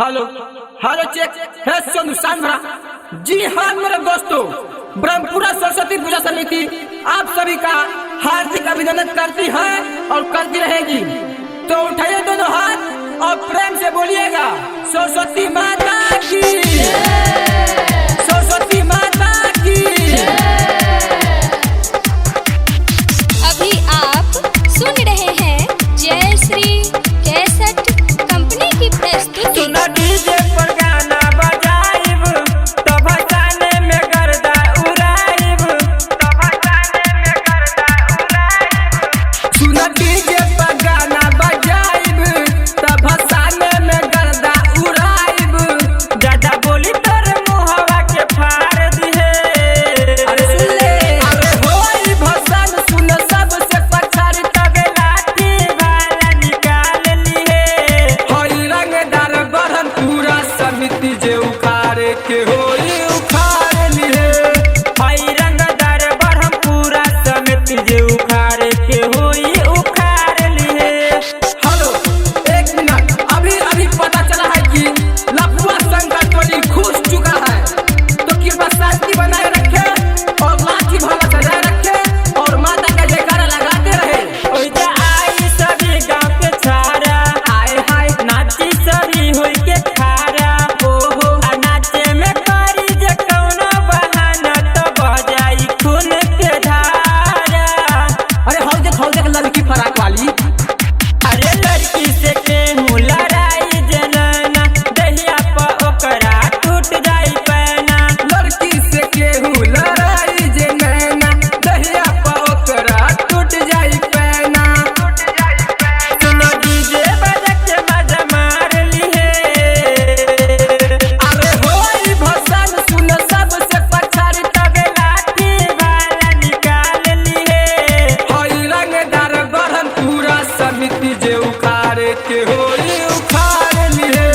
Hello hello check है सोनू सांभरा। जी हाँ मेरे दोस्तों, ब्रह्मपुरा सरस्वती पूजा समिति आप सभी का हार्दिक अभिनंदन करती है और करती रहेगी। तो उठाइए दोनों हाथ और प्रेम से बोलिएगा सरस्वती माता की, सरस्वती माता की। अभी आप सुन रहे हैं जय श्री कैसेट कंपनी की प्रस्तुति। सुना डीजे पर गाना बजाइब तो भसाने में गर्दा उड़ाइब, तो भसाने में गर्दा उड़ाइब। सुना डीजे पर गाना बजाइब तब भसाने में गर्दा उड़ाइब। ज्यादा बोली तोर मुहवा के फाड़ दिहे। अरे सुन ले, अरे होई भसान सुन सबसे पछाड़ तबे लाठी वाला निकाल लिहे। होई रंगदार बरहम पूरा समिति जे उखाड़े के होई उखाड़ लिहे। हई रंगदार बरहम पूरा समिति जे उखाड़े के होई उखाड़ लिहे। हेलो एक मिनट, अभी अभी पता चला है कि लफुआ संघ का टोली घुस चुका है, तो कृपया शांति बनाए रखे और लाठी भाला सजाए रखे और माता का जयकारा लगाते रहे। ओइजा आई सभी गाँव के छारा, आए हाय नाची सभी होई के खारा। ओहो, आ नाचे में करी जे कौनो बहाना तो बह जाई खून के धारा। अरे हौ देख लड़की फराक वाली। अरे लड़की से केहू लड़ाई जनाना, दहिया पर ओकरा टूट जाई पैना। लड़की से केहू लड़ाई जे नैना, दहिया पर ओकरा टूट जाई पैना। सुनो डीजे बजा के मजा मार लिहे। अरे होई भसान सुन सबसे पछाड़ तबे लाठी वाला निकाल लिहे। होई रंगदार बरहम पूरा समिति जे उखाड़े के होई उखाड़ लिहे।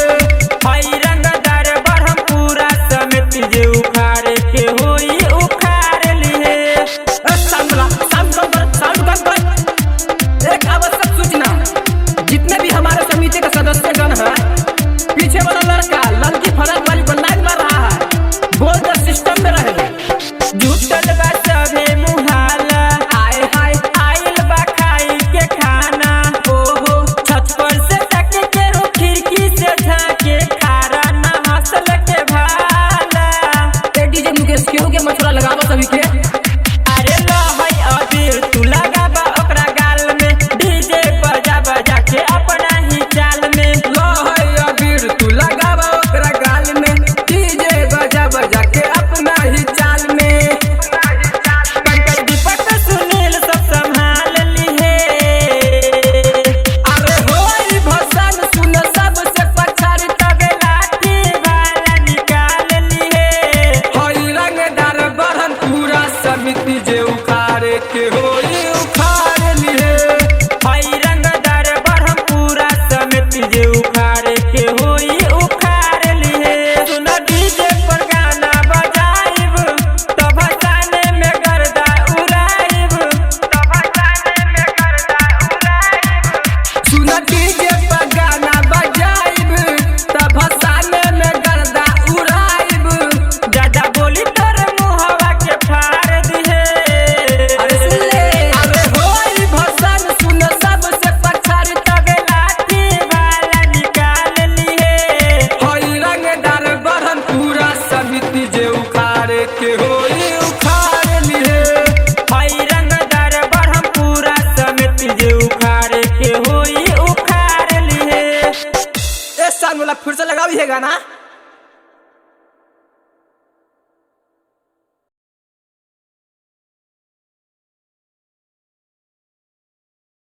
हई रंगदार बरहम पूरा समिति जे उखाड़े के होई उखाड़ लिहे। ए, साउंड वाला, साउंड कम कर, साउंड कम कर। एक आवश्यक सूचना, जितने भी हमारे समिति के सदस्यगण हैं, पीछे वाला लड़का लड़की फराक वाली को लाइन मार रहा है, बोल कर सिस्टम में रहे। जुटल बा सभे मुहाला, आए हाय आइल बा खाई के खाना। ओहो, छत पर से तक के हो खिड़की से झाके खारा ना हंसल के भाला। ए डीजे मुकेश केहू के मछुआ लगावा सभी के। अरे लो हई अबीर तू लगाबा ओकरा गाल में, डीजे बजा बजा के अपना ही चाल में। लो है अबीर तू लगावा ओकरा गाल में, डीजे बजा बजा के अपना ही चाल में। पंकज दीपक सुनील सब संभाल लिहे। अरे होई भसान सुन सबसे पछाड़ तबे लाठी वाला निकाल लिहे। होई रंगदार बरहम पूरा समिति जे उखाड़े के होई उखाड़ लिहे। हई रंगदार बरहम पूरा समिति जे उखाड़े के होई उखाड़ लिहे। सुन डीजे पर गाना बजाइब तो भसाने में गर्दा उड़ाइब, तो भसाने में गर्दा उड़ाइब। सुन डीजे पर गाना बजाइब तब भसाने में गर्दा उड़ाइब। ज्यादा बोली तोर मुहवा के फाड़ दिहे। अरे सुन ले, अरे होई भसान सुन सबसे पछाड़ तबे लाठी वाला निकाल लिहे। होई रंगदार बरहम पूरा समिति जे उखाड़े के होई उखाड़ लिहे। हई रंगदार बरहम पूरा समिति जे उखाड़े के होई उखाड़ लिहे। ए साउंड वाला फिर से लगावी है गाना।